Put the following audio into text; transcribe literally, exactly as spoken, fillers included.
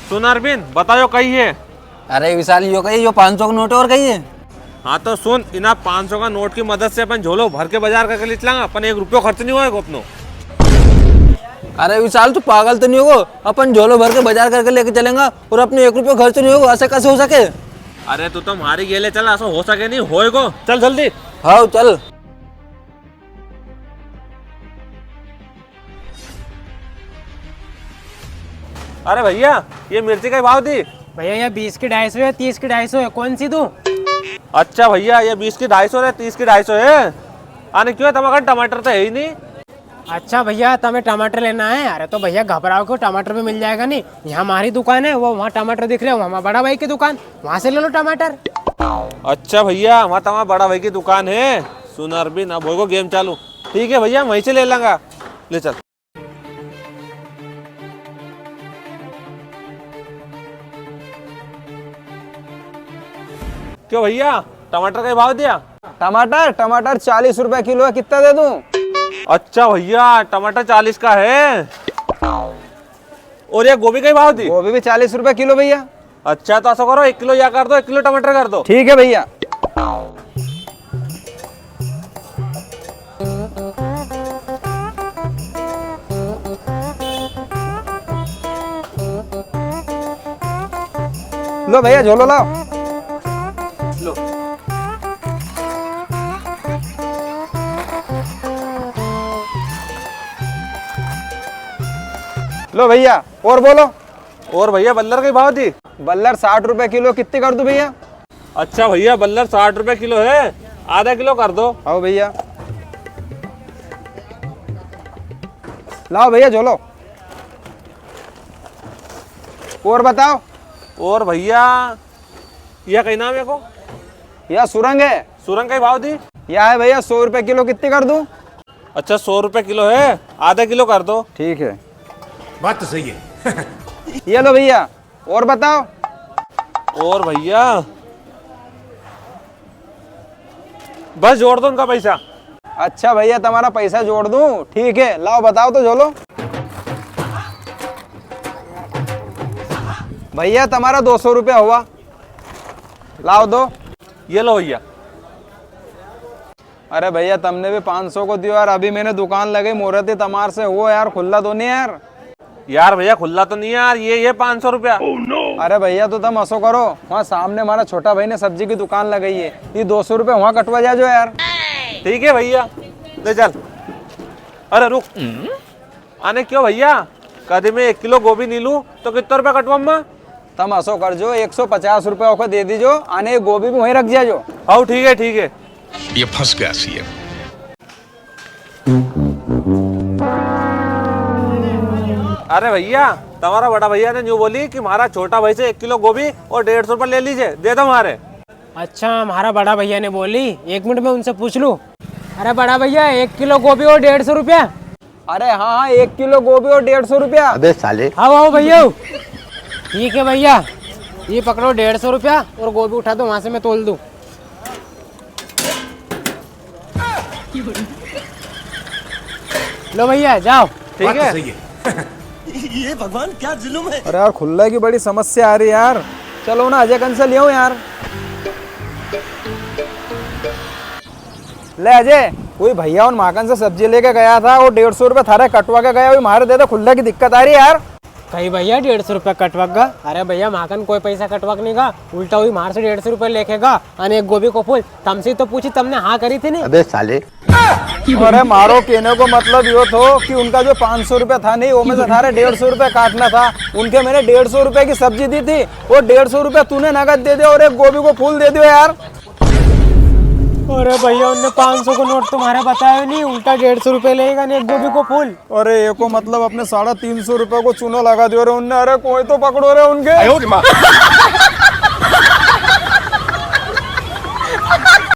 सुन अरविंद, बताओ कई है? अरे विशाल, यो कई, यो पाँच सौ का नोट है और कई है? हाँ तो सुन, इना पाँच सौ का नोट की मदद से अपन झोलो भर के बाजार करके ले चलांगा, अपन एक रुपयो खर्च नी होएगो अपनो। अरे विशाल, तू पागल तो नी होगो? अपन झोलो भर के बाजार करके लेके चलेंगा और अपने एक रुपयो खर्च नी होगो, ऐसे कैसे हो सके? अरे तू तो म्हारी गेले चल, ऐसा हो सके नी, होएगो। चल जल्दी। हाँ चल। अरे भैया, ये मिर्ची कई भाव दी? भैया, ये बीस की ढाई सौ है, तीस की ढाई सौ है, कौन सी दूं? अच्छा भैया, ये बीस की ढाई सौ है, तीस की ढाई सौ है। अने क्यों है, तमारे कन टमाटर तो है ही नी। अच्छा भैया, तमे टमाटर लेना है? अरे तो भैया, घबराओ क्यों, टमाटर भी मिल जाएगा नी। यहाँ हमारी दुकान है, वो वहाँ टमाटर दिख रहे हैं, वहाँ बड़ा भाई की दुकान, वहाँ से ले लो टमाटर। अच्छा भैया, वहाँ तमारा बड़ा भाई की दुकान है। सुन अरविंद, अब होएगो गेम चालू। ठीक है भैया, वहीं से ले लेंगा। ले चल। क्यों भैया, टमाटर कई भाव दिया? टमाटर, टमाटर चालीस रुपए किलो है, कितना दे दूं? अच्छा भैया, टमाटर चालीस का है। और ये गोभी कई भाव दी? गोभी भी चालीस रुपए किलो भैया। अच्छा, तो ऐसा करो, एक किलो या कर दो, एक किलो टमाटर कर दो। ठीक है भैया। लो भैया, झोलो लाओ। लो। लो भैया, और बोलो। और भैया, बल्लर कई भाव दी? बल्लर साठ रुपए किलो, कितनी कर दूं भैया? अच्छा भैया, बल्लर साठ रुपए किलो है, आधा किलो कर दो। आओ भैया, लाओ भैया, झोलो। और बताओ। और भैया, या कई नाम है को? या सुरंग है। सुरंग कई भाव दी? या है भैया, सौ रुपए किलो, कितनी कर दूं? अच्छा, सौ रुपए किलो है, आधा किलो कर दो। ठीक है। बात तो सही है। ये लो भैया, और बताओ। और भैया, बस जोड़ दो उनका पैसा। अच्छा भैया, तमारा पैसा जोड़ दूं? ठीक है, लाओ बताओ तो झोलो। भैया, तमारा दो सौ रुपया हुआ, लाओ दो। ये लो भैया। अरे भैया, तमने भी पाँच सौ को दियो यार, अभी मैंने दुकान लगाई, मुहूर्त ही तमार से हुओ यार, खुल्ला तो नी यार? यार भैया, खुल्ला तो नी यार, ये, ये पाँच सौ रुपया। अरे भैया, तो तम असो करो, वहाँ सामने हमारा छोटा भाई ने सब्जी की दुकान लगाई है, ये दो सौ रुपया वहाँ कटवा जाजो यार। ठीक है भैया, ले चल। अरे रुक, अने क्यों भैया, कदी मैं एक किलो गोभी नी लूं तो कितना रुपया कटवा मैं? तम असो कर जो, एक सौ पचास रुपया ओके दे दीजो, अने गोभी भी वहीं रख जाजो। हाउ, ठीक है, ठीक है। ये फंस गया सीएम। अरे भैया, तमारा बड़ा भैया ने न्यू बोली कि म्हारा छोटा भाई से एक किलो गोभी और डेढ़ सौ रुपया ले लीजे, दे दो म्हारे। अच्छा, म्हारा बड़ा भैया ने बोली, एक मिनट में उनसे पूछ लूं। अरे बड़ा भैया, एक किलो गोभी और डेढ़ सौ रुपया। अरे हाँ, हाँ, एक किलो गोभी और डेढ़ सौ रुपया। अबे साले। आओ, आओ भैया। ठीक है भैया, ये पकड़ो डेढ़ सौ रुपया और गोभी उठा दो, वहां से मैं तोल दूं। लो भैया, जाओ। ठीक बात तो है। सही है। ये भगवान, क्या जुल्म है। अरे यार, खुल्ला की बड़ी समस्या आ री है यार। चलो ना, अजय कन से ले आऊं यार। ले अजय, कोई भैया उन माकन से सब्जी लेके गया था, वो डेढ़ सौ रुपया थारे कटवा के गया, वो म्हारे दे दे, खुल्ला की दिक्कत आ री है यार। कई भैया डेढ़ सौ रुपया कटवा गा? अरे भैया, माकन कोई पैसा कटवा के नी गा, उल्टा वही म्हार से डेढ़ सौ रुपया लेके गा। अने एक गोभी को फूल, तमसे तो पूछी, तमने हाँ करी थी नी? अबे साले। अरे, म्हारो कहने को मतलब यो थो कि उनका जो पाँच सौ रुपया था नी, वो में से थारे डेढ़ सौ रुपया काटना था। उनके मैंने डेढ़ सौ रुपया की सब्जी दी थी, वो डेढ़ सौ रुपया तूने नगद दे दिया और एक गोभी को फूल दे दियो यार। अरे भैया, उनने पाँच सौ को नोट तो म्हारे बतायो नी, उल्टा डेढ़ सौ रुपया लेगा ने एक गोभी को फूल। अरे, एको मतलब अपने साढ़े तीन सौ रुपया को चूनो लगा दियो रे उनने। अरे, कोई तो पकड़ो रे उनके। आयो रे माँ।